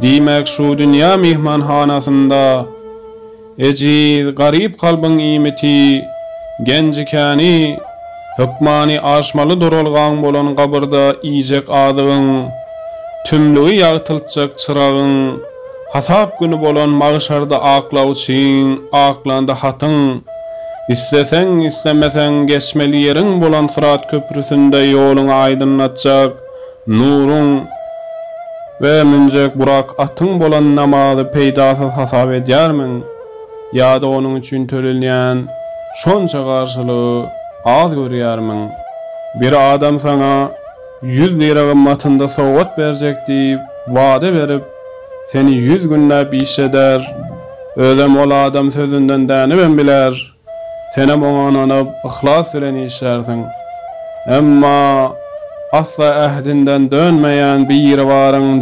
Diýmek, şu dünýä myhmanhanasynda ejiz, garyp kalbyň iýmiti, genji-käni, hökmany aşmaly duralgaň bolan gabyrda iýjek azygyň, tümlügi ýagtyltjak çyragyň, hasap güni bolan magşarda aklawçyň aklanda hatyň, isleseň, islemeseň geçmeli ýeriň bolan syrat köprüsinde ýoluňy aýdynlatjak nuruň we münjek burak atyň bolan namazy peýdasyz hasap edýärmiň ýa-da onuň üçin tölenýän şonça garşylygy az görýärmiň? Bir adam saňa 100 lira gymmatynda sowgat berjek diýip wada berip, seni 100 günläp işleder. Özem ol adam sözünden dänibem biler. Senem oňa ynanyp, yhlas bilen işlärsiň. Emma asla ähdinden dönmeýän Biribaryň.